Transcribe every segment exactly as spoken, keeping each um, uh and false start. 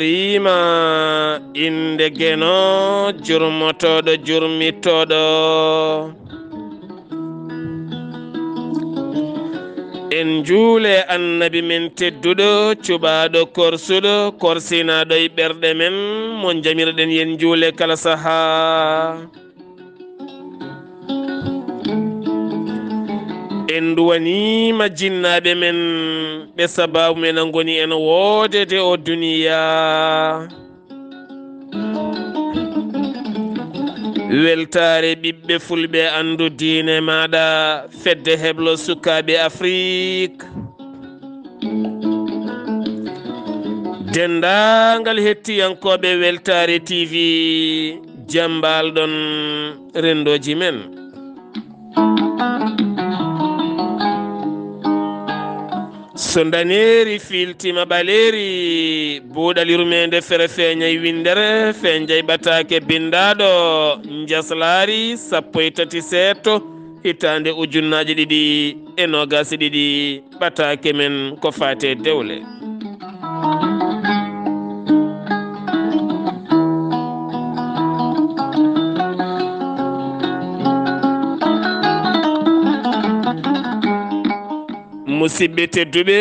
Riima innde Geno, jurmotooɗo, jurmitooɗo. En njuule Annabi men tedduɗo, cuɓaaɗo, korsuɗo, korsinaaɗo e ɓerɗe men, mo njamirɗen yen njuule kala sahaa. En nduwaniima jinnaaɓe men, ɓe sabaabu men a ngoni en woodede o duniyaa. Weltaare ɓiɓɓe fulɓe, anndu diine maaɗa, fedde heblo sukaaɓe Afrik. Denndaangal hettiyankooɓe Weltaare T V, jam mbaal-ɗon renndooji men. So ndaneeri fiiltiima ɓaleeri, buuɗal yurmeende fere feeñay winndere, feeñjay ɓataake binndaaɗo, njaslaari sappo e tati seeɗto, hitaande ujunnaaje ɗiɗi e noogaas e ɗiɗi, ɓataake men ko faati e dewle. Musidɓe tedduɓe,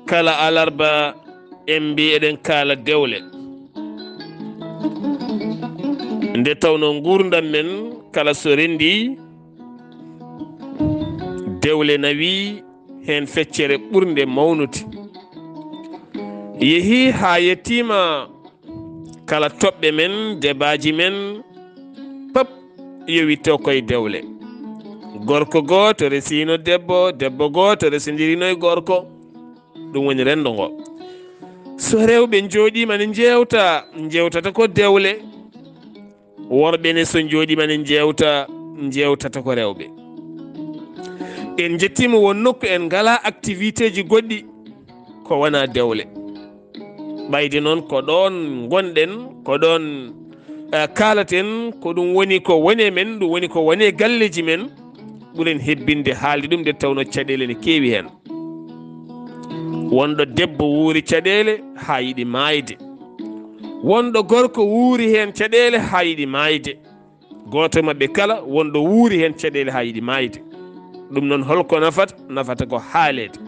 kala alarba en mbi eɗen kaala dewle. Nde tawno nguurndam men kala so renndi, dewle nawi heen feccere ɓurnde mawnude. Yehi haa yettiima kala toɓɓe men, debaaji men, pap yowito koye dewle. Gorko gooto resiino debbo, debbo gooto resondirino e gorko. Ɗum woni renndo ngo. So rewɓe njooɗiima ne njeewta, njeewtata ko dewle. Worɓe ne so njooɗiima ne njeewta, njeewtata ko rewɓe. En njettiima won nokku en ngalaa activité ji goɗɗi ko wonaa dewle. Ɓayde noon ko ɗoon ngonɗen, ko ɗoon, eh, kaalaten, ko ɗum woni ko woni e men, ɗum woni ko woni e galleeji men, ɓuren hebbinde haalde ɗum nde tawnoo caɗeele ne keewi heen. Wonɗo debbo wuuri caɗeele haa yiɗi maayde. Wonɗo gorko wuuri heen caɗeele haa yiɗi maayde. Gooto e maɓɓe kala wonɗo wuuri heen caɗeele haa yiɗi maayde. Ɗum noon holko nafata? Nafata ko haaleede.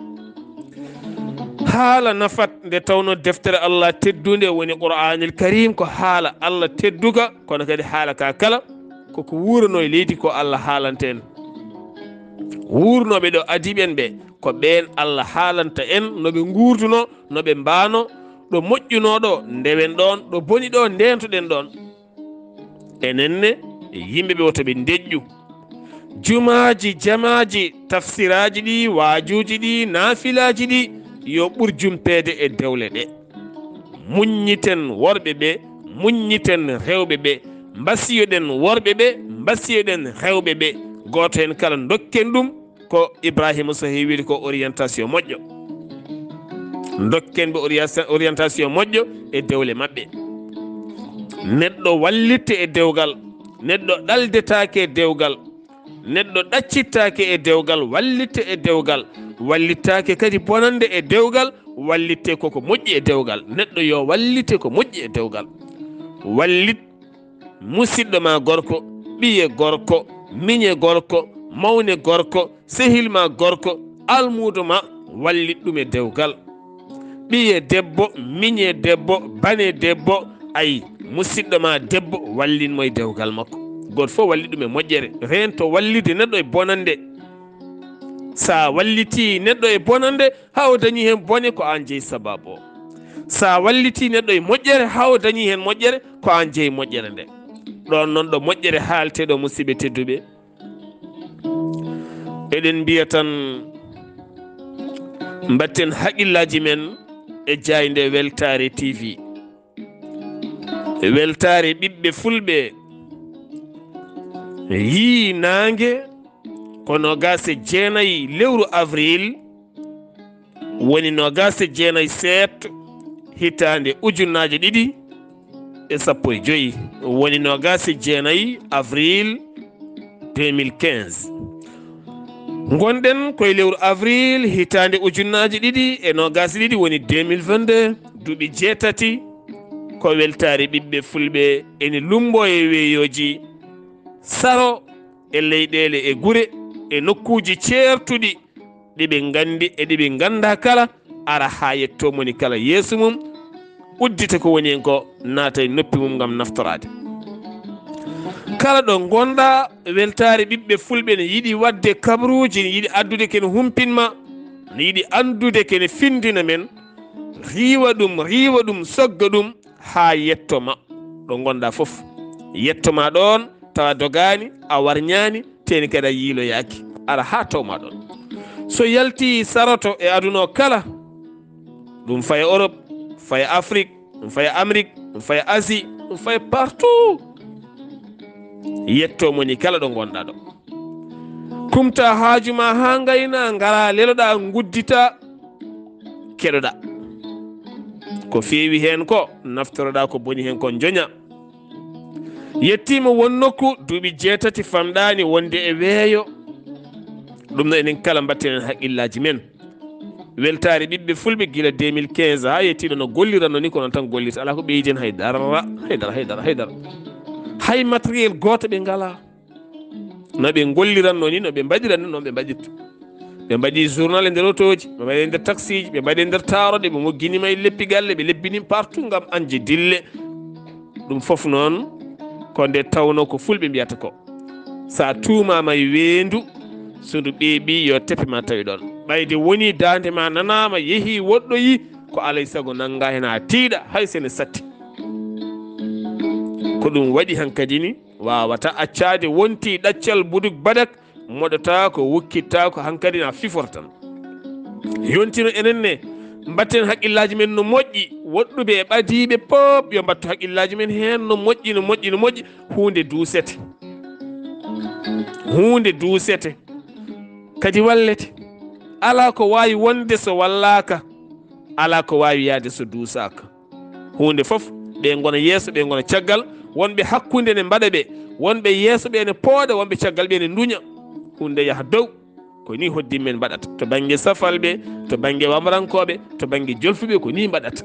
Haala nafat nde tawnoo deftere Allah teddunde woni Qur'aanil Kariim, ko haala Allah tedduka, kono kadi haala ka kala koko wuuranoo e leydi ko Allah haalanta en. Wuurnooɓe ɗo adii ɓe en ɓe, ko ɓeen Allah haalanta en no ɓe nguurdunoo, no ɓe mbaanoo, ɗo moƴƴunoo ɗo ndewen ɗoon, ɗo boni ɗo ndeento-ɗen ɗoon. Enen ne, yimɓe ɓe woto ɓe ndeƴƴu. Jumaaji, jamaaji, tafsiraaji ɗi, waajuuji ɗi, naafilaaji ɗi, yo ɓur jumpeede e dewle ɗe. Muññiten worɓe ɓe, muññiten rewɓe ɓe, mbasiyoɗen worɓe ɓe, mbasiyoɗen rewɓe ɓe. Gooto heen kala ndokken ɗum ko Ibrahima Sohi wiide ko orientation moƴƴo. Ndokken ɓe orienta-, orientation moƴƴo e dewle maɓɓe. Neɗɗo wallitte e dewgal, neɗɗo ɗaldetaake e dewgal, neɗɗo ɗaccittaake e dewgal, wallitte e dewgal, wallittaake kadi bonannde e dewgal, wallitte koko moƴƴi e dewgal. Neɗɗo yo wallitte ko moƴƴi e dewgal. Wallit musidɗo ma gorko, ɓiye gorko, miñe gorko, mawne gorko, sehil ma gorko, almuudo ma, wallit ɗum e dewgal. Ɓiye debbo, miñe debbo, bane debbo, ay, musidɗo ma debbo, wallin mo e dewgal makko. Gooto fof wallit ɗum e moƴƴere. Reento wallitde neɗɗo e bonannde. Sa wallitii neɗɗo e bonannde, haa o dañii heen bone, ko aan jeyi sabaabu o. Sa wallitii neɗɗo e moƴƴere, haa o dañii heen moƴƴere, ko aan jeyi moƴƴere nde. Ɗoon noon ɗo moƴƴere haaltee ɗo, musidɓe tedduɓe, eɗen mbiya tan, mbatten haqillaaji men e jaaynde Weltaare T V. Weltaare ɓiɓɓe fulɓe yii naange ko noogaas e jeenayi lewru avril, woni noogaas e jeenayi seeɗto hitaande ujunnaaje ɗiɗi e sappo e joy, woni noogaas e jeenayi avril deux mille quinze. Ngonɗen koye lewru avril hitaande ujunnaaje ɗiɗi e noogaas e ɗiɗi, woni deux mille vingt-deux. Duuɓi jeetati ko weltaare ɓiɓɓe fulɓe ene lumbo e weeyooji, saro e leyɗeele e gure e nokkuuji ceertuɗi ɗi ɓe nganndi e ɗi ɓe nganndaa kala, ara haa yetto moni kala yeeso mum, uddita ko woni heen ko, naata e noppi mum ngam naftoraade. Kala ɗo ngonɗaa, weltaare ɓiɓɓe fulɓe ne yiɗi waɗde kabaruuji, ne yiɗi addude kene humpin ma, ne yiɗi anndude kene findina men, riiwa ɗum, riiwa ɗum, sogga ɗum haa yetto ma ɗo ngonɗaa fof. Yetto ma ɗoon tawa dogaani, a warñaani, teeni kadi a yiiloyaaki. Ara haa taw ma ɗoon. So yalti saroto e aduna o kala, ɗum faya Europe, faya Afrique, ɗum faya Amérique, ɗum faya Asie, ɗum faya partout. Yetto moni kala ɗo ngonɗaa ɗo. Kumta haaju ma haa ngayna, ngara leloɗaa, nguddita, keɗoɗaa. Ko feewi heen ko, naftoroɗaa, ko boni heen ko, njoña. Yettiima won nokku, duuɓi jeetati famɗaani wonde e weeyo. Ɗum no enen kala mbatten heen haqqillaaji men. Weltaare ɓiɓɓe fulɓe gila deux mille quinze haa yettiiɗo no golliranno ni, ko noon tan gollirta. Alaa ko ɓeydi heen hay dara, hay dara, hay dara, hay dara. Hay matériel gooto ɓe ngalaa. No ɓe ngolliranno ni, no ɓe mbaɗiranno, noon ɓe mbaɗirta. Ɓe mbaɗi journal e nder otooji, ɓe mbaɗi e nder taksiiji, ɓe mbaɗi e nder taaroɗe, ɓe moggini ma e leppi galle, ɓe lebbini partout ngam añde dille. Ɗum fof noon ko nde tawno ko fulɓe mbiyata ko, so a tuumaama e weendu, so ndu ɓeeɓi, yo teppe ma tawi ɗoon. Ɓayde woni daande ma nanaama, yehi, woɗɗoyi, ko alay sago nannga heen haa tiiɗa, hay so ene satti. Ko ɗum waɗi hankadi ni, waawata accaade wonti ɗaccal buduk badak, moɗata ko, wukkitta ko, hankadi na fiforta tan. Yontino enen ne, mbatten haqqillaaji men no moƴƴi, woɗɗuɓe e ɓadiiɓe pop yo mbattu haqqillaaji men heen no moƴƴi, no moƴƴi, no moƴƴi. Huunde duusete. Huunde duusete. Kadi wallete. Alaa ko waawi wonde so wallaaka. Alaa ko waawi yahde so duusaaka. Huunde fof, ɓe ngona yeeso, ɓe ngona caggal, wonɓe hakkunde ne mbaɗa ɓe, wonɓe yeeso ɓe ne pooɗa, wonɓe caggal ɓe ne nduña. Huunde yaha dow. Ko ni hoddimɓe men mbaɗata. To bannge safalɓe, to bannge wamrankooɓe, to bannge jolfuɓe, ko ni mbaɗata.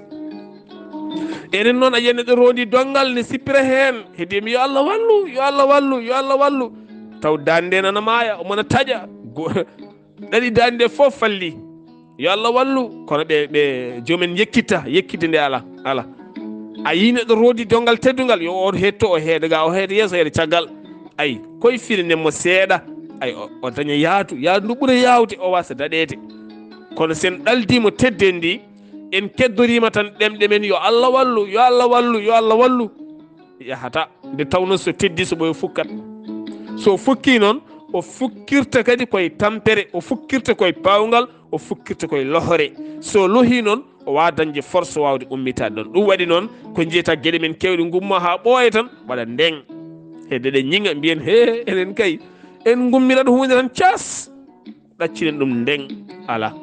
Enen noon, a yiyan neɗɗo rondi donngal ne sippira heen, heddi mi, "Yo Allah wallu, yo Allah wallu, yo Allah wallu." Taw daande nana maaya, omo na taƴa. Go-, ɗaɗi daande fof falli. Yo Allah wallu, kono ɓe, ɓe joomen yekkitta, yekkitde nde ala, ala. A yii neɗɗo roodi donngal teddungal, yo o heedto, o heeda ga, o heeda yeeso, o heeda caggal. Ay, koye fini nden mo seeɗa, ay, o, o daña yaadu, yaadu ndu ɓura yaawde, o wasa daɗeede. Kono sen ɗaldii mo tedden ndi, en keddoriima tan ɗemɗe men, "Yo Allah wallu, yo Allah wallu, yo Allah wallu." Yahata. Nde tawno so teddi, so ɓooyi fukkat. So fukki noon, o fukkirta kadi koye tampere, o fukkirta koye paawngal, o fukkirta koye lohore. So lohi noon, o waawa dañde force waawde ummitaade ɗoon. Ɗum waɗi noon, ko njiyata geɗe men keewɗe ngumma haa ɓooya tan, waɗa ndeng. Hedde ɗe ñiŋa, mbiyen, "He, enen kay, en ngummirat huunde tan cas." Ɗaccinen ɗum ndeng, alaa.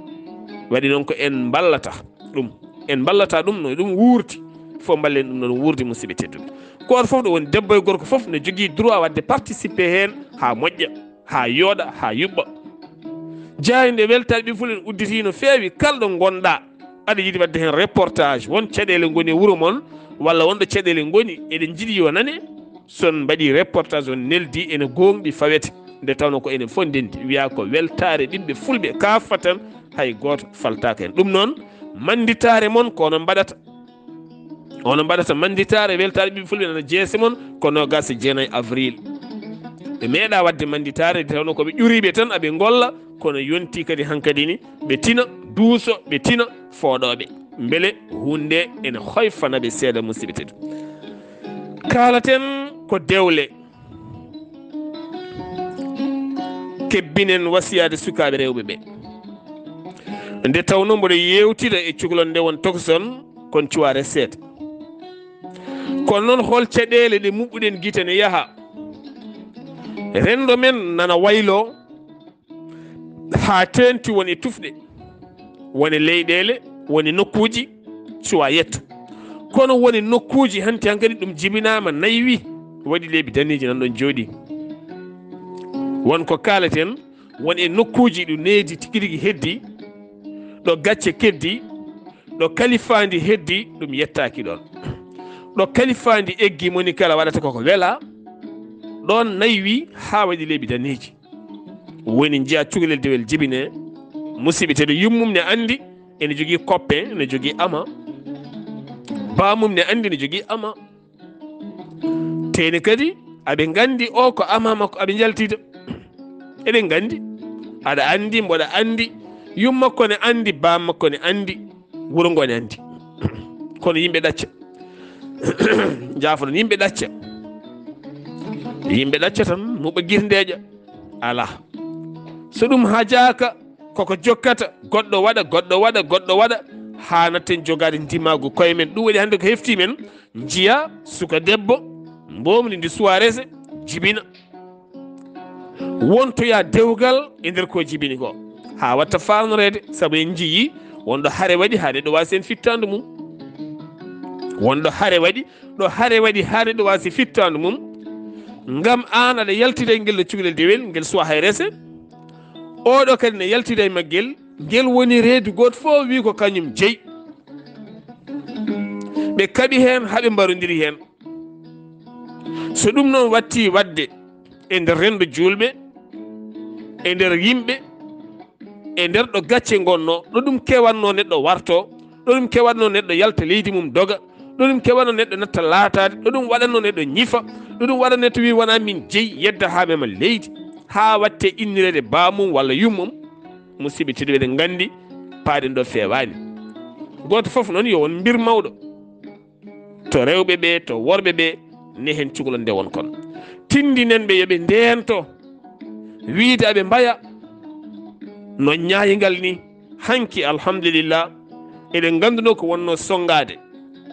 Waɗi noon ko en mballata ɗum. En mballata ɗum no ɗum wuurdi. Fof mballen ɗum noon wuurdi, musidɓe tedduɓe. Gooto fof ɗo woni, debbo e gorko fof ne jogii droit waɗde participer heen haa moƴƴa, haa yooɗa, haa yuɓɓa. Jaaynde weltaare ɓiɓɓe fulɓe en udditi no feewi, kala ɗo ngonɗaa, aɗa yiɗi waɗde heen reportage, won caɗeele ngoni e wuro mon, walla won ɗo caɗeele ngoni, eɗen njiɗi yo nane, so on mbaɗi reportage, on neldi, ene gooŋɗi, fawete. Nde tawno ko enen fof ndenndi, wiya ko weltaare ɓiɓɓe fulɓe kaafatan, hay gooto faltaaka heen. Ɗum noon, mannditaare mon ko onon mbaɗata. Onon mbaɗata mannditaare weltaare ɓiɓɓe fulɓe nana jeese mon ko noogaas e jeenayi avril. Ɓe meeɗa waɗde mannditaare, nde tawno ko ɓe ƴuriiɓe tan, aɓe ngolla, kono yonti kadi hankadi ni, ɓe tina, duuso, ɓe tina, fooɗooɓe. Mbele huunde ene hoyfana ɓe seeɗa, musidɓe tedduɓe. Kaalaten ko dewle. Kebbinen wasiyaade sukaaɓe rewɓe ɓe. Nde tawno mboɗo yeewtida e cukalel nde won tokson, kon cuwa reseede. Kono noon, hol caɗeele ɗe muɓɓuɗen gite ne yaha? Renndo men nana wayloo haa teeŋti, won e tufɗe, won e leyɗeele, won e nokkuuji cuwa yetto. Kono won e nokkuuji hanti hankadi ɗum jibinaama, naywi, waɗi leeɓi daneeji nan ɗon jooɗii. Won ko kaaleten, won e nokkuuji ɗo needi tigi rigi heddi, ɗo gacce keddi, Ɗo kalifaandi heddi, ɗum yettaaki ɗoon. Ɗo kalifaandi eggi, moni kala waɗata koko wela, ɗoon naywi haa waɗi leeɓi daneeji. Woni njiya cukalel dewel jibine, musiɓɓe tedduɓe, yummum ne anndi ene jogii koppe, ene jogii ama. Baamum ne anndi ene jogii ama. Teeni kadi, aɓe nganndi o ko ama makko, aɓe njaltida. Eɗen nganndi. Aɗa anndi, mboɗa anndi. Yum makko ne anndi, baam makko ne anndi. Wuro ngo ne anndi. Kono yimɓe ɗacca. Njaafoɗon, yimɓe ɗacca. Yimɓe ɗacca tan, muɓa gir ndeeƴa. Alaa. So ɗum hajaaka, koko jokkata, goɗɗo waɗa, goɗɗo waɗa, goɗɗo waɗa, haa natten jogaade ndimaagu koye men. Ɗum waɗi hannde ko hefti men, njiya suka debbo, mbomni ndi suwa rese, jibina. Wontoya dewgal e nder ko jibini ko. Haa watta faanoreede, sabu en njiyii wonɗo hare waɗi haa neɗɗo waasi heen fittaandu mum. Wonɗo hare waɗi, ɗo hare waɗi haa neɗɗo waasi fittaandu mum. Ngam aan aɗa yaltida e ngel no cukalel dewel, ngel suwa hay rese. Oɗo kadi ne yaltida e maggel, ngel woni reedu gooto fof wi ko kañum jeyi. Ɓe kaɓi heen, haa ɓe mbarondiri heen. So ɗum noon watti waɗde e nder renndo juulɓe, e nder yimɓe, e nder ɗo gacce ngonnoo, ɗo ɗum kewatnoo neɗɗo wartoo, ɗo ɗum kewatnoo neɗɗo yalta leydi mum doga, ɗo ɗum kewatnoo neɗɗo natta laataade, ɗo ɗum waɗatnoo neɗɗo ñifa, ɗo ɗum waɗa neɗɗo wi wonaa min jeyi, yedda haa mema leydi, haa watte innireede baamum walla yummum, musiɓɓe tedduɓe, eɗen nganndi paaɗen ɗo feewaani. Gooto fof noon yo won mbir mawɗo. To rewɓe ɓe, to worɓe ɓe, ne heen cukalel nde won kon. Tinndinen ɓe yo ɓe ndeento, wiide aɓe mbaya no ñaayngal ni. Hanki, alhamdulillah, eɗen nganndunoo ko wonnoo sonngaade.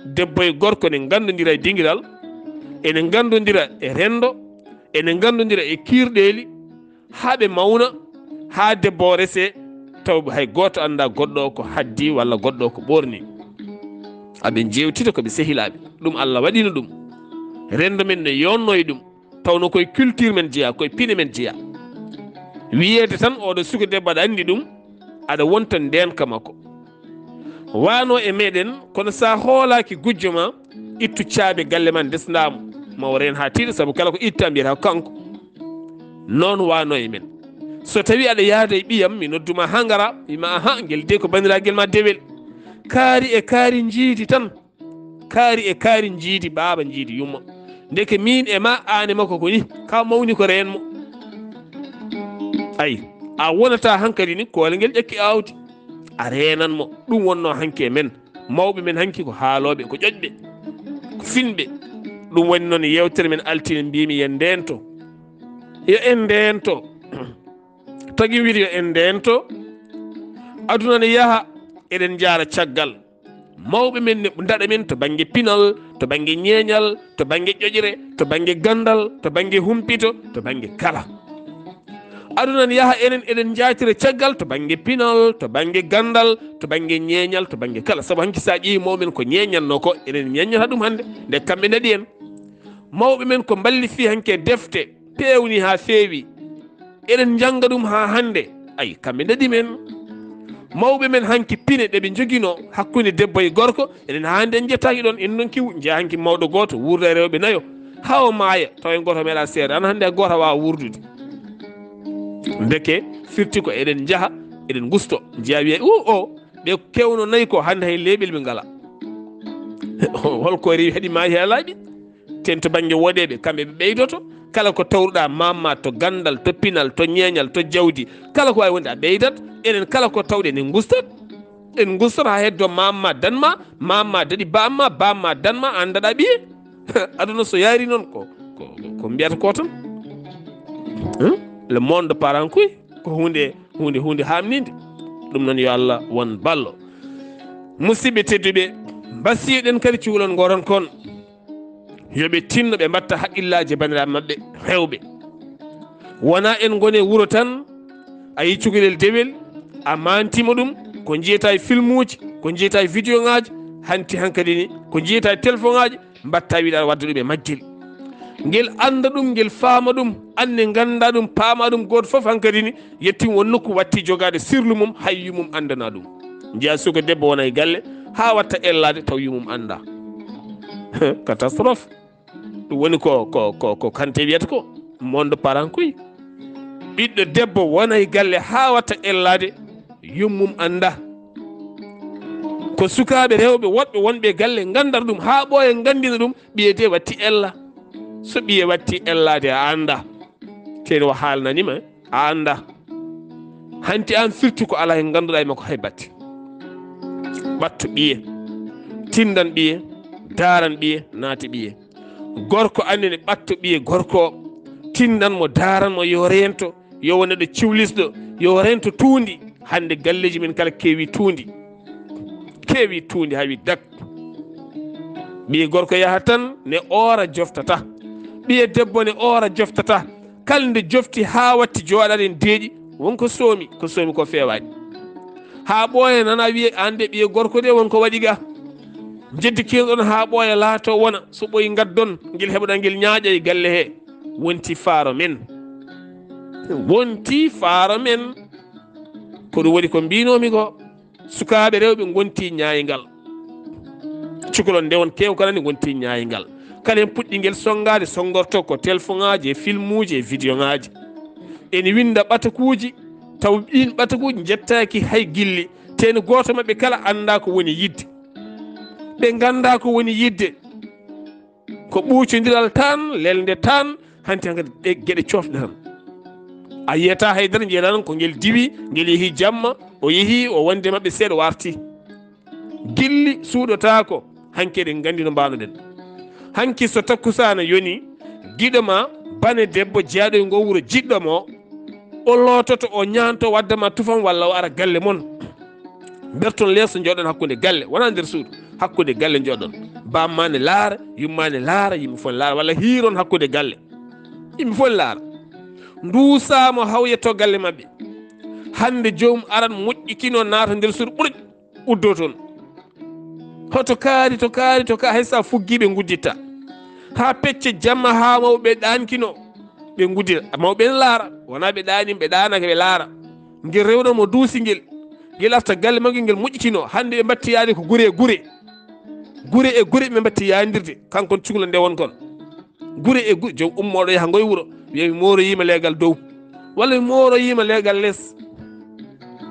Debbo e gorko ne nganndondira e dingiral, ene nganndondira e renndo, ene nganndondira e kiirɗeeli, haa ɓe mawna, haa debbo o rese, taw hay gooto anndaa goɗɗo o ko haddi walla goɗɗo o ko ɓoorni. Aɓe njeewtita ko ɓe sehilaaɓe. Ɗum Allah waɗino ɗum. Renndo men ne yonnoo e ɗum. Tawno koye culture men jeyaa, koye pine men jeyaa. Wiyeede tan oɗo suka debbo aɗa anndi ɗum, aɗa wonta ndeenka makko. Wano e meɗen, kono sa hoolaaki gujjo ma, ittu caabi galle ma ndesndaamo. Ma o reen haa tiiɗa, sabu kala ko itta mbiyata ko kanko. Noon wano e men. So tawi aɗa yaada e ɓiyam, mi nodduma haa ngara, wima aha, ngel de ko bandiragel ma dewel. Kaari e kaari njiidi tan. Kaari e kaari njiidi baaba, njiidi yumma. Ndeke min e ma, aan e makko ko ni, ka mawni ko reen mo. Ay, a wonata hankadi ni koole ngel ƴakki aawdi. A reenan mo. Ɗum wonno hanki e men. Mawɓe men hanki ko haalooɓe, ko ƴoƴɓe, ko finɓe. Ɗum woni noon yewtere men altine mbimi yo en ndeento. Yo en ndeento. Tagi wiide yo en ndeento. Aduna ne yaha, eɗen njaara caggal. Mawɓe men ne ndaɗa men to bannge pinal, to bannge ñeeñal, to bannge ƴoƴre, to bannge ganndal, to bannge humpito, to bannge kala. Aduna ne yaha, enen eɗen njaatira caggal to bannge pinal, to bannge ganndal, to bannge ñeeñal, to bannge kala. Sabu hanki sa ƴeewi mawɓe men ko ñeeñatno ko, enen ñeeñata ɗum hannde, nde kamɓe ndaɗi en. Mawɓe men ko mballi fii hanki e defte, peewni haa feewi. Eɗen njannga ɗum haa hannde. Ay, kamɓe ndaɗi men. Mawɓe men hanki pine ɗe ɓe njoginoo hakkunde debbo e gorko, eɗen haa hannde en njettaaki ɗoon. En ndonki njiya hanki mawɗo gooto wuurda e rewɓe nayo. Haa o maaya, tawa en gooto meeɗa seeɗa. Ana hannde gooto waawa wuurdude. Ndeke firti ko eɗen njaha, eɗen ngusto. Njiya wiya, "U o, ɓe kewno nayi ko hannde hay leeɓel ɓe ngala." Holko rewi haɗi maayi haa laaɓi? Ten to bannge woɗeeɓe, kamɓe ɓe ɓeydoto. Kala ko tawruɗaa, mamma to ganndal, to pinal, to ñeeñal, to jawdi, kala ko waawi wonde a ɓeydat. Enen kala ko tawɗen en ngustat. En ngustat haa heddo mamma danma, mamma daɗi bamma, bamma danma, an daɗa ɓiye. Aduna so yaari noon ko, ko, ko, ko mbiyata ko tan. Hein? Le monde part en couille. Ko huunde, huunde, huunde haamninde. Ɗum noon yo Allah won ballo. Musidɓe tedduɓe, mbasiyoɗen kadi cukalel ngoton kon. Yo ɓe tinno ɓe mbatta haqqillaaji e banndiraaɓe maɓɓe rewɓe. Wona en ngone wuro tan, a yii cukalel dewel, a maantima ɗum, ko njiyata e filmuuji, ko njiyata e vidéo ŋaaji, hanti hankadi ni, ko njiyata e téléphone ŋaaji, mbatta wiɗa wadde ɗum e majjel. Ngel annda ɗum, ngel faama ɗum, anne ngannda ɗum, paama ɗum, gooto fof hankadi ni, yettim won nokku watti jogaade sirlu mum, hayyu mum anndana ɗum. Njiya suka debbo wona e galle, haa watta ellaade taw yummum anndaa. Catastrophe. Ɗum woni ko, ko, ko, ko Kanté wiyata ko, monde parent kuy. Ɓiɗɗo debbo wona e galle haa watta ellaade, yummum anndaa. Ko sukaaɓe rewɓe woɗɓe wonɓe e galle nganndata ɗum haa ɓooya, nganndina ɗum, ɓiye de watti ella. So ɓiye watti ellaade, a anndaa. Teni o haalnanima, a anndaa. Hanti aan firti ko alaa he ngannduɗaa e makko hay batte. Ɓatto ɓiye, tindan ɓiye, daaran ɓiye, naati ɓiye. Gorko anndi ne ɓatto ɓiye gorko o, tindan mo, daaran mo, yo reento, yo won neɗɗo ciwlisɗo, yo reento tuundi. Hannde galleeji men kala keewi tuundi. Keewi tuundi haa wi dak. Ɓiye gorko yaha tan ne oora joftata. Ɓiye debbo ne oora joftata. Kala nde jofti haa watti jooɗaade ne deeƴi, won ko soomi, ko soomi ko feewaani. Haa ɓooya nana wiye, aan de ɓiye gorko de won ko waɗi ga. Njeddi kiinoɗon haa ɓooya laato wona, so ɓooyi ngaddon, ngel heɓoɗaa ngel ñaaƴa e galle he. Wonti faaro men. Wonti faaro men. Ko ɗum waɗi ko mbiinoomi ko. Sukaaɓe rewɓe ngonti ñaaygal. Cukalon nde won keew kala ne ngonti ñaaygal. Kala en puɗɗi ngel sonngaade, sonngorto ko telefoŋaaji e filmuuji e videoŋaaji. Ene winnda ɓatakuuji, taw ɗiin ɓatakuuji njettaaki hay gilli. Teni gooto maɓɓe kala anndaa ko woni yiɗde. Ɓe nganndaa ko woni yiɗde. Ko ɓuucondiral tan, lelnde tan, hanti hankadi ɗe geɗe coofɗe tan. A yiyata haydara, njiyataa noon ko ngel diwi, ngel yehi jamma, o yehi, o wondi e maɓɓe seeɗa, o arti. Gilli suuɗotaako, hanki eɗen nganndi no mbaano-ɗen. Hanki so takkusaana yoni, giɗo ma, bane debbo, jeyaaɗo e ngoo wuro, jiɗɗo mo, o loototo, o ñaanto, wadda ma tufam walla o ara galle mon. Mberton leeso, njooɗon hakkunde galle, wonaa nder suudu, hakkunde galle njooɗon. Bamma ne laara, yumma ne laara, yimɓe fof ne laara, walla hiiron hakkunde galle. Yimɓe fof ne laara. Nduusaa mo hawya to galle maɓɓe. Hannde joomum aran moƴƴikino naata nder suudu ɓuuɗ, uddoo toon. Hoto kaari, to kaari, to ka-, hay so a fuggii ɓe ngudditta. Haa pecce jamma haa mawɓe ɗaankino, ɓe nguddita. Mawɓe ne laara, wonaa ɓe ɗaani, ɓe ɗaanaka, ɓe laara. Ngel rewno mo duusi ngel, ngel arta galle maggel, ngel moƴƴitino. Hannde ɓe mbatti yaade ko gure e gure. Gure e gure ɓe mbatti yaandirde, kankon cukalon nde won kon. Gure e gure, joom ummooɗo yaha ngoy wuro, wiya mi mooroyiima leegal dow, walla mi mooroyiima leegal les.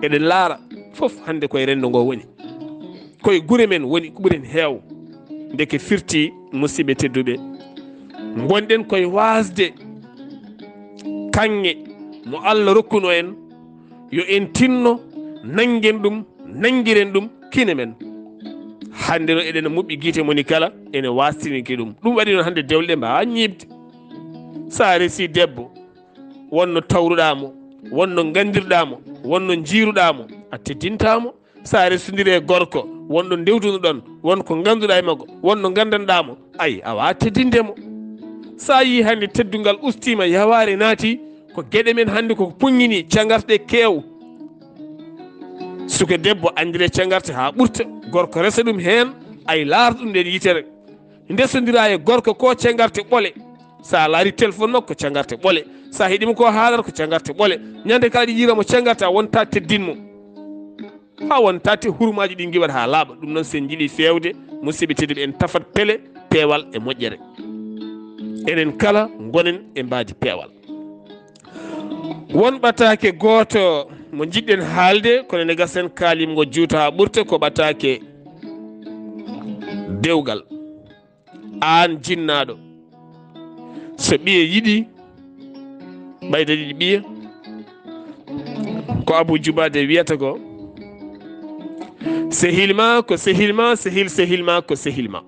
Eɗen laara, fof hannde koye renndo ngo woni. Koye gure men woni ko ɓuri en heew. Ndeke firti, musidɓe tedduɓe, ngonɗen koye waasde kaŋŋe mo Allah rokkuno en, yo en tinno, nanngen ɗum, nanngiren ɗum, kine men. Hannde no eɗen muɓɓi gite moni kala, ene waastiniki ɗum. Ɗum waɗi noon hannde dewle ɗe mbaawa ñiiɓde. So a resi debbo, wonno tawruɗaa mo, wonno nganndirɗaa mo, wonno njiiruɗaa mo, a teddintaa mo. So a resondiri e gorko, wonɗo ndewtunoɗon, won ko ngannduɗaa e makko, wonno nganndanɗaa mo, ay, a waawaa teddinde mo. So a yii hannde teddungal ustiima, yawaare naati, ko geɗe men hannde koko puññini, cangarte keew. Suka debbo anndire cangarte haa ɓurta, gorko resa ɗum heen, ay, laara ɗum nden yitere. Ndesondira e gorko ko cangarte ɓole. So a laari téléphone makko, ko cangarte ɓole. So a heɗima ko haalata, ko cangarte ɓole. Ñande kala ɗi yiira mo cangarte, a wonta teddin mo. A wonta te hurmaaji ɗi ngiwat haa laaɓa. Ɗum noon, so en njiɗi feewde, musidɓe tedduɓe, en tafat pele, peewal e moƴƴere. Enen kala ngonen e mbaadi peewal. Won ɓataake gooto mo njiɗɗen haalde, kono ne gasen kaalim ngo juuta haa ɓurta, ko ɓataake dewgal. Aan jinnaaɗo, so ɓiye yiɗi, ɓayda ɗiɗi ɓiye, ko Abu Jubaade wiyata ko, sehil ma ko sehil ma, sehil sehil ma ko sehil ma.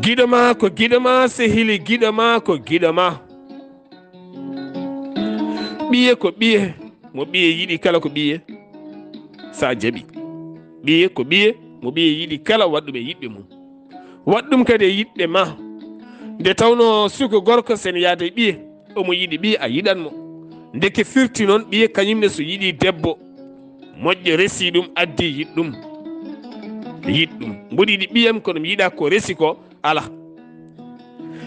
Giɗo ma ko giɗo ma, sehil giɗo ma ko giɗo ma. Ɓiye ko ɓiye, mo ɓiye yiɗi kala ko ɓiye, so a jaɓi. Ɓiye ko ɓiye, mo ɓiye yiɗi kala, waɗ ɗum e yiɗɓe mum. Waɗ ɗum kadi e yiɗɓe ma. Nde tawnoo suka gorko, so ene yaada e ɓiye, omo yiɗi ɓiye, a yiɗan mo. Ndeke firti noon, ɓiye kañum ne so yiɗi debbo, moƴƴo resi ɗum, addi, yiɗ ɗum. Yiɗ ɗum. Mboɗo yiɗi ɓiyam, kono mi yiɗaa ko resi ko, alaa.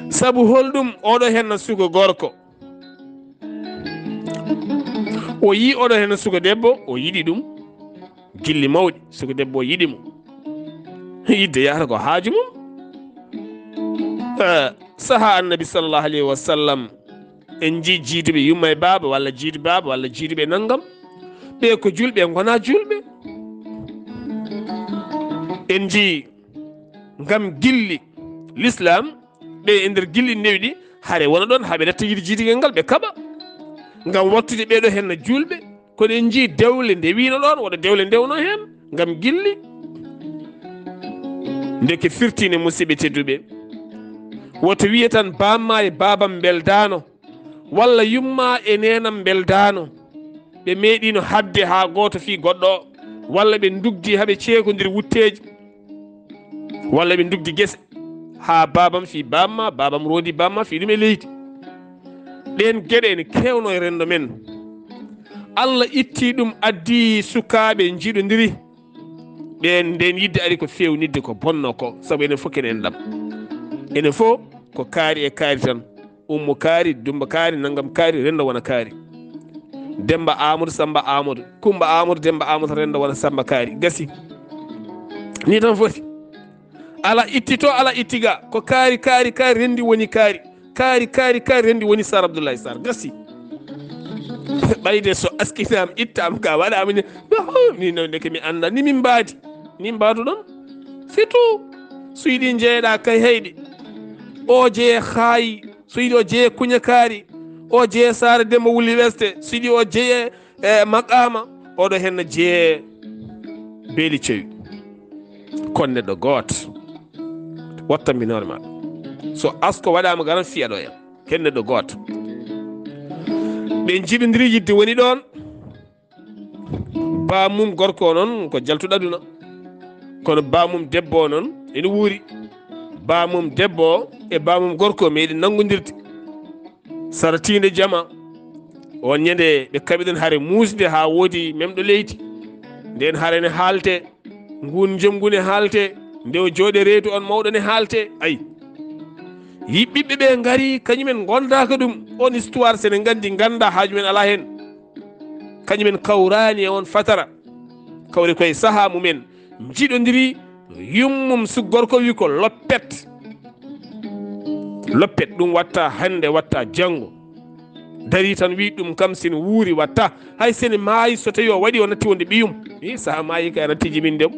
Sabu holɗum? Oɗo henna suka gorko, o yii oɗo henna suka debbo, o yiɗi ɗum. Gilli mawɗi, suka debbo o yiɗi mo. Yidde yahata ko haaju mum. Eh, saha Annabi sallallahu alayhi wa sallam, en njii jiiduɓe yumma e baaba, walla jiidu baaba, walla jiiduɓe nanngam. Ɓe ko julɓe, ngonaa julɓe. En njii ngam gilli l'islam, ɓe e nder gilli newi ɗi, hare wona ɗon, haɓe retta yiide jiidigel ngal, ɓe kaɓa. Ngam wattude ɓeɗo henna julɓe, kono en njii dewle nde wino ɗon, woɗa dewle ndewno hen, ngam gilli. Ndeke firtine, musidɓe tedduɓe. Woto wiye tan, "Bamma e babam mbeldaano," walla, "Yumma e neenam mbeldaano." Ɓe meeɗino haɓde haa gooto fii goɗɗo o, walla ɓe ndugdi haa ɓe ceekodiri wutteeji, walla ɓe ndugdi gese haa babam fii bamma, babam rondi bamma fii ɗum e leydi. Ɗeen geɗe ene keewno e renndo men. Allah itti ɗum, addi sukaaɓe njiɗondiri. Ɓeen, ndeen yidde ari ko feewnitde ko bonnoo ko, sabu enen fof kene en ɗam. Enen fof ko kaari e kaari tan. Ummu kaari, Dumba kaari, nanngam kaari, renndo wona kaari. Demmba Aamadu, Sammba Aamadu, Kummba Aamadu, Demmba Aamadu, renndo wona Sammba kaari. Gasi. Nii tan foti. Ala itti to, ala itti ga. Ko kaari, kaari, kaari, renndi woni kaari. Kaari, kaari, kaari, renndi woni Sar Abdoulaye Sar. Gasi. Ɓayde so askinaama, ittaama ga, waɗaama ni. Ni noon ndeke mi anndaa. Ni min mbaadi. Ni mbaadu ɗon. C'est tout. So yiɗi njeeɗa kay heyɗi. O jeye haayi. So yiɗi o jeye kuña kaari. O jeye Saare Demba Wuli Weste. So yiɗi o jeye, eh, maqaama. Oɗo henna jeye beeli cewi. Kon neɗɗo gooto. Watta mbinoore ma. So asko waɗaama garan fiya ɗo en. Ken neɗɗo gooto. Ɓe njiɗondiri yidde woni ɗon. Baamum gorko o noon ko jaltuɗo aduna. Kono baamum debbo o noon ene wuuri. Baamum debbo o e baamum gorko o meeɗi nanngondirde. Saratiinde jama. On ñande ɓe kaɓiɗon hare muusde haa woodi memɗo leydi. Nden hare ne haalte. Ngun jom ngun e haalte. Nde o jooɗe reedu on mawɗo ne haalte. Ay. Yiɓɓiɓɓe ɓe ngari, kañumen ngondaaka ɗum. On histoire sene nganndi, ngannda haaju men alaa heen. Kañumen kawraani e on fatara. Kawri koye sahaa mumen. Njiɗondiri yummum suggorko wi ko loppet. Loppet ɗum watta hannde, watta janngo. Dari tan wi ɗum kam sene wuuri watta. Hay sene maayi so tawi o waɗi o natti wonde ɓiyum. I saha maayi kay a natti jibinde mo.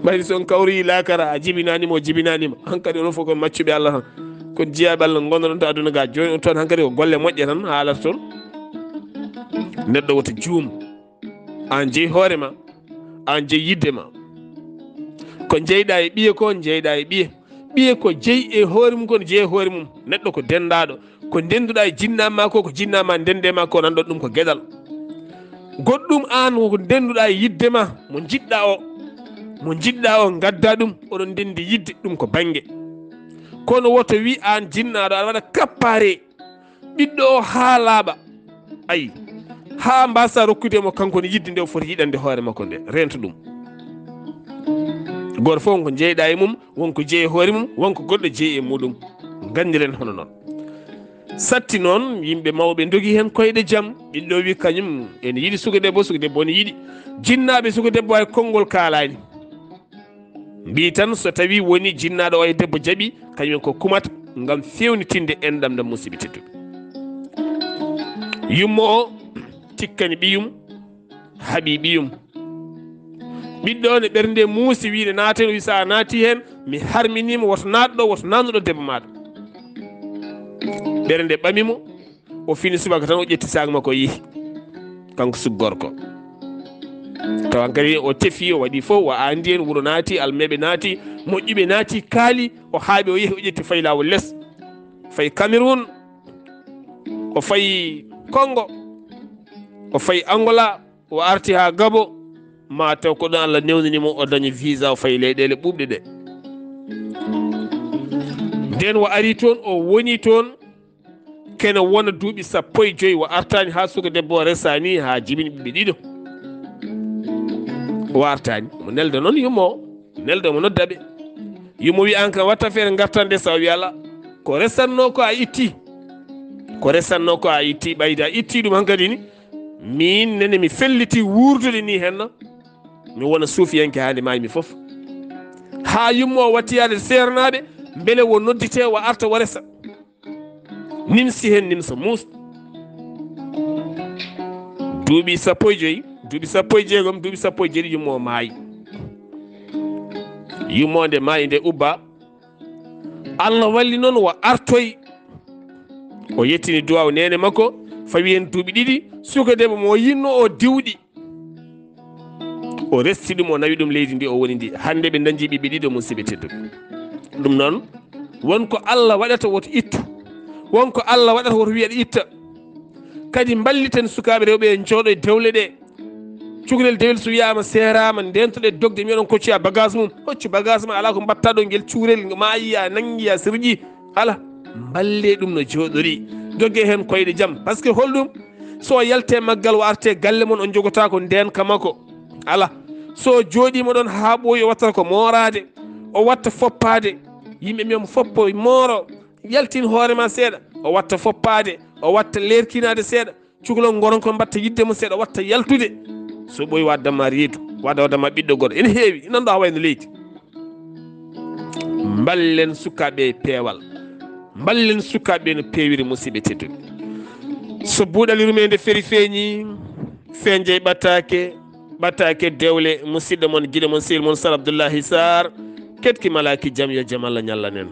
Ɓayri so on kawri laakara a jibinanimo, o jibinanima. Hankadi onon fof kon maccuɓe Allah tan. Kon jiyaaɓe Allah ngonnoɗon to aduna ga. Jooni on toon hankadi ko golle moƴƴe tan haalata toon. Neɗɗo woto juum. An jeyi hoore ma. An jeyi yidde ma. Ko jeyɗa e ɓiye ko, jeyɗa e ɓiye. Ɓiye ko jeyi e hoore mum, kono jeyi e hoore mum. Neɗɗo ko dendaɗo. Ko ndenduɗa e jinna ma ko, ko jinna ma ndende ma ko, nanɗon ɗum ko geɗal. Goɗɗum an ko ndenduɗa e yidde ma, mo jiɗɗa o. Mo jiɗɗa o, gadda ɗum, oɗon ndendi yidde, ɗum ko bannge. Kono woto wi an jinnaɗo, aɗa waɗa kappare ɓiɗɗo o haa laaɓa. Ayi, haa mbasa rokkude mo kanko ne yidde nde o foti yiɗande hoore makko nde, rento ɗum. Gooto fof wonko jeyɗa e mum, wonko jeyi e hoore mum, wonko goɗɗo jeyi e muɗum. Ngandiren hono noon. Satti noon, yimɓe mawɓe ndogi heen koyɗe jam. Ɓiɗɗo wi kañum ene yiɗi suka debbo, suka debbo ne yiɗi. Jinnaaɓe suka debbo hay konngol kaalaani. Mbii tan so tawi woni jinnaaɗo o e debbo jaɓi, kañum en ko kumata ngam fewnitinde enɗam ɗam, musidɓe tedduɓe. Yumma o tikkani ɓiyum, haɓi ɓiyum. Ɓiɗɗo o ne ɓernde muusi, wi ne naate, o wi so a naati heen, mi harminii mo, woto naat ɗo, woto naatnu ɗo debbo maaɗa. Ɓernde ɓami mo, o fini subaka tan o ƴetti saak makko o yehi. Kanko suggorko. Tawa hankadi o tefi, o waɗi fof, o aandi en, wuro naati, almeeɓe naati, moƴƴuɓe naati, kaali, o haaɓi, o yehi, o ƴetti fayi laawol les. Fayi Cameroun, o fayi Congo, o fayi Angola, o arti haa Gabo, ma taw ko ɗon Allah newnani mo, o dañi visa, o fayi leyɗeele ɓuuɓɗe ɗe. Nden o ari toon, o woni toon, kene wona duuɓi sappo e joyi, o artani haa suka debbo o resani, haa jibini ɓiɓɓe ɗiɗo. O artani, mo nelda noon yumma o, nelda mo nodda ɓe. Yumma wi an kam watta feere ngartan de, sa o wi ala. Ko resanno ko a itti. Ko resanno ko a itti, ɓayda a itti ɗum hankadi ni. Min nene mi felliti wuurdude ni henna. Mi wona suufiyanke haa nde maaymi fof. Haa yummo o watti yaade seernaaɓe, mbele wo noddite, wo arta, wo resa. Nimsi heen nimsa muus. Duuɓi sappo e joyi, duuɓi sappo e jeegom, duuɓi sappo e jeeɗiɗi, yummo o maayi. Yummo nde maayi nde ubba. Allah walli noon, wo artoy. O yettini duwaaw neene makko, fawi heen duuɓi ɗiɗi, suka debbo mo yinno o diwɗi. O resti ɗum, o nawi ɗum leydi ndi o woni ndi. Hannde ɓe dañi ɓiɓɓe ɗiɗo, musidɓe tedduɓe. Ɗum noon, won ko Allah waɗata woto ittu. Won ko Allah waɗata woto wiya ɗe itta. Kadi mballiten sukaaɓe rewɓe en jooɗo e dewle ɗe. Cukalel dewel so wiyaama seeraama, ndeentoɗe dogde, mbiyaɗon koccoya bagage mum. Hoccu bagage ma, alaa ko mbaɗta ɗo, ngel cuurel maayi, a nanngi, a sirƴi. Alaa, mballe ɗum no jooɗori. Doge heen koyɗe jam. Parce que holɗum? So o yalte maggal, o arte galle mon, on jogotaako ndeenka makko. Alaa. So o jooɗiima ɗoon haa ɓooyi, o wattata ko mooraade, o watta foppaade. Yimɓe mbiya mo foppo, mooro, yaltin hoore ma seeɗa. O watta foppaade, o watta leerkinaade seeɗa. Cukalel ngoron ko mbatta yidde mo seeɗa, o watta yaltude. So ɓooyi, wadda ma reedu, wadda, wadda ma ɓiɗɗo goɗɗo. Ene heewi, ina ɗo haa wayno leydi. Mballen sukaaɓe e peewal. Mballen sukaaɓe no peewiri, musidɓe tedduɓe. So buuɗali rumee nde feri feeñi, fenjey ɓataake, ɓataake dewle, musidɗo mon, giɗo mon, sehil mon, Sar Abdullahi Sar, ketki malaaki jam, yo jam Allah ñallanen.